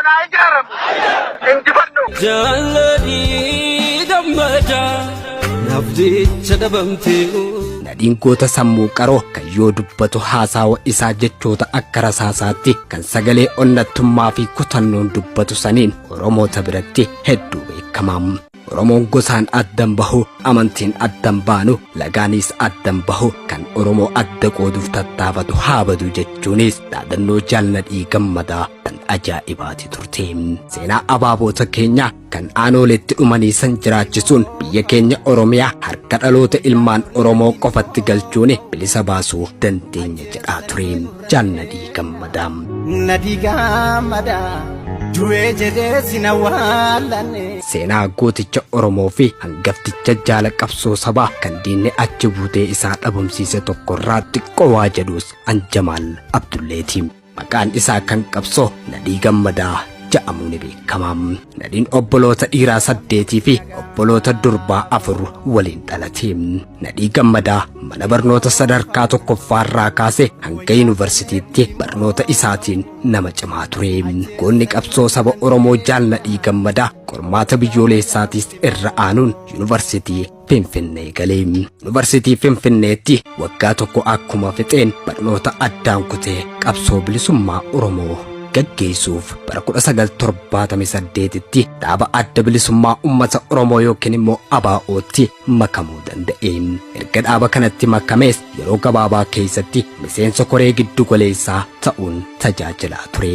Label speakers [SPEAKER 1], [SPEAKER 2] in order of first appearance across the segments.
[SPEAKER 1] Oromoon haa ijaaramu! Injifannoo!
[SPEAKER 2] Jaalladhii gammadaa naaf jecha dhabamtee.
[SPEAKER 3] Nadhiin goota sammuu qaroo kan yoo dubbatu haasawa isaa jechoota akka rasaasaatti kan sagalee onnattummaa fi kutannoon dubbatu saniin Oromoota biratti hedduu beekama. Oromoon gosaan addan bahu, amantiin addan baanu, lagaanis addan bahu, kan Oromoo adda qooduuf tattaafatu haa badu jechuunis dhaadannoo Jaal Nadhii Gammadaa tan ajaa'ibaati turte. Seenaa abaaboota keenyaa kan aanooleetti dhumanii san jiraachisuun biyya keenya Oromiyaa harka dhaloota ilmaan Oromoo qofatti galchuun bilisa baasuu dandeenya jedhaa ture. Jaal Nadhii Gammadaa.
[SPEAKER 4] Nadhii Gammadaa du'ee jedhee sin awwaallanne.
[SPEAKER 3] Seenaa gooticha Oromoo fi hangafticha jaala qabsoo sabaa kan diinni achi buutee isaa dhabamsiise tokkorraa xiqqoo waa jedhus an Jamaal Abdulleeti. Maqaan isaa kan qabsoo Nadhii Gammadaa ja'amuu ni beekama. Nadhiin obboloota dhiiraa 8 fi obboloota durbaa 4 waliin dhalate. Nadhii Gammadaa mana barnoota sadarkaa tokkoffaarraa kaasee hanga yuunivarsiitiitti barnoota isaatiin nama cimaa ture. Goonni qabsoo saba Oromoo Jaal Nadhii Gammadaa qormaata biyyooleessaatis irra aanuun yuunivarsiitii Finfinnee gale. Yuunivarsiitii Finfinneetti waggaa tokko akkuma fixeen barnoota addaan kutee qabsoo bilisummaa Oromoo gaggeessuuf bara 1978tti dhaaba Adda Bilisummaa Uummata Oromoo yookiin immoo ABO'tti makamuu danda'e. Erga dhaaba kanatti makamees yeroo gabaabaa keessatti miseensa koree giddu galeessaa ta'uun tajaajilaa ture.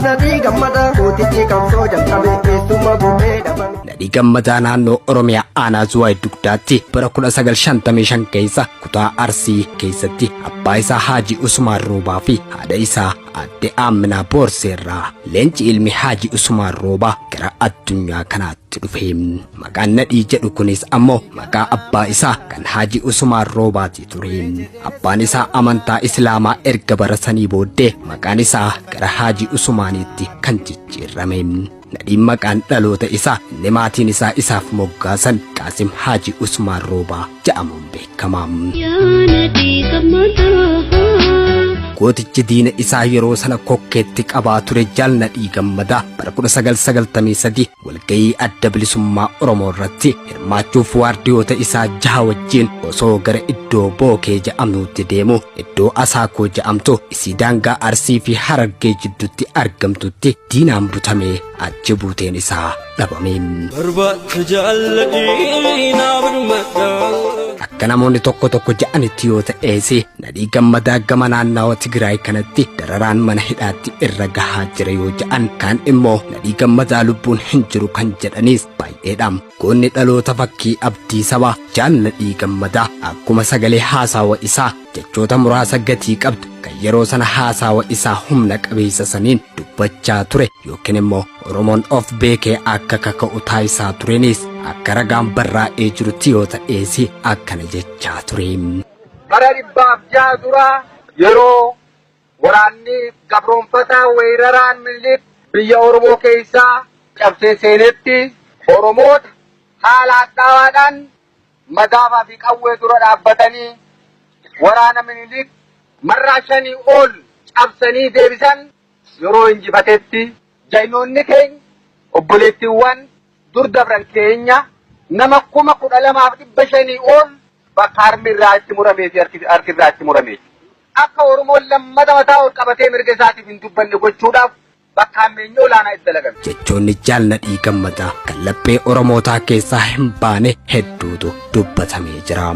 [SPEAKER 4] Nadhii Gammadaa gootichi qabsoo jalqabe keessumma bubbee dhabame.
[SPEAKER 3] Nadhii Gammadaa naannoo Oromiyaa aanaa Zuwaay Dugdaatti bara 1955 keessa kutaa Arsii keessatti abbaa isaa Haajii Usmaan Roobaa fi haadha isaa Aadde Aaminaa Boorseerraa leenci ilmi Haajii Usmaan Roobaa gara addunyaa kanaatti dhufe. Maqaan Nadhii jedhu kunis ammoo maqaa abbaa isaa kan Haajii Usmaan Roobaati ture. Abbaan isaa amantaa Islaamaa erga barasanii booddee maqaan isaa gara Haajii Usmaaniitti kan jijjiirrame. Nadhiin maqaan dhaloota isaa inni maatiin isaa isaaf moggaasan Qaasim Haajii Usmaan Roobaa jedhamuun beekama.
[SPEAKER 5] Yaa Nadhii Gammadaa.
[SPEAKER 3] Gootichi diina isaa yeroo sana kokkeetti qabaa ture Jaal Nadhii Gammadaa bara 1993 walga'ii Adda Bilisummaa Oromoo irratti hirmaachuuf waardiyoota isaa jaha wajjin osoo gara iddoo Bookee jedhamtuutti deemu iddoo Asaakoo jedhamtu isii daangaa Arsii fi Harargee jidduutti argamtutti diinaan butamee achi buuteen isaa dhabame.
[SPEAKER 2] Barbaacha jaalladhii naa birmadhaa.
[SPEAKER 3] Akka namoonni tokko tokko ja'anitti yoo ta'ees Nadhii Gammadaa gama naannawa Tigraay kanatti dararaan mana hidhaatti irra gahaa jira yoo ja'an kaan immoo Nadhii Gammadaa lubbuun hin jiru kan jedhaniis baay'eedha. Goonni dhaloota fakkii abdii sabaa Jaal Nadhii Gammadaa akkuma sagalee haasawa isaa jechoota muraasa gatii qabdu kan yeroo sana haasawa isaa humna qabeessa saniin dubbachaa ture yookiin immoo Oromoon of beekee akka kaka'u taasisaa turenis akka ragaan barraa'ee jirutti yoo ta'ees akkana jechaa ture.
[SPEAKER 1] Bara 106 dura yeroo waraanni gabroonfataa weeraraan Minilik biyya Oromoo keessaa cabsee seenetti Oromoota haala hadhaawaadhaan madaafaa fi qawwee dura dhaabbatanii waraana Minilik marraa shanii ol cabsanii deebisan yeroo injifatetti jaynoonni keenya obboleettiiwwan dur dabran keenya nama 12,500 ol bakka harmi irraa itti muramee fi harki irraa itti muramee akka Oromoon lammata mataa ol qabatee mirga isaatiif hin dubbanne gochuudhaaf bakka hammeenyi olaanaa itti dalagame.
[SPEAKER 3] Jechoonni Jaal Nadhii Gammadaa kan laphee Oromootaa keessaa hin baane hedduutu dubbatamee jira.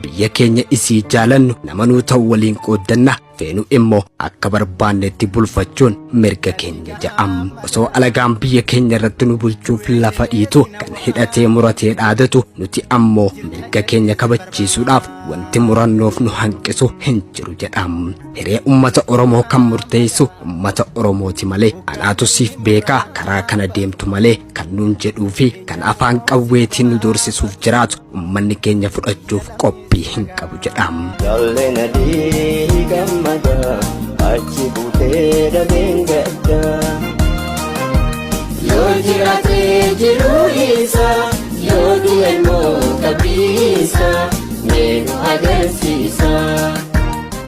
[SPEAKER 3] Biyya keenya isii jaalannu nama nuu ta'u waliin qooddanna feenu immoo akka barbaannetti bulfachuun mirga keenya ja'am. Osoo alagaan biyya keenya irratti nu bulchuuf lafa dhiitu kan hidhatee muratee dhaadatu nuti ammoo mirga keenya kabachiisuudhaaf wanti murannoof nu hanqisu hin jiru jedham. Hiree ummata Oromoo kan murteessu ummata Oromooti malee anaatu siif beekaa karaa kana deemtu malee kan nuun jedhuu fi kan afaan qawweetiin nu doorsisuuf jiraatu ummanni keenya fudhachuuf qophii hin qabu jedham.
[SPEAKER 6] Jaalle Nadhii Gammadaa achi buutee dhabeen gadda. Yoo jiraate jiruu isaa yoo du'e immoo qabriisa mee nu agarsiisa.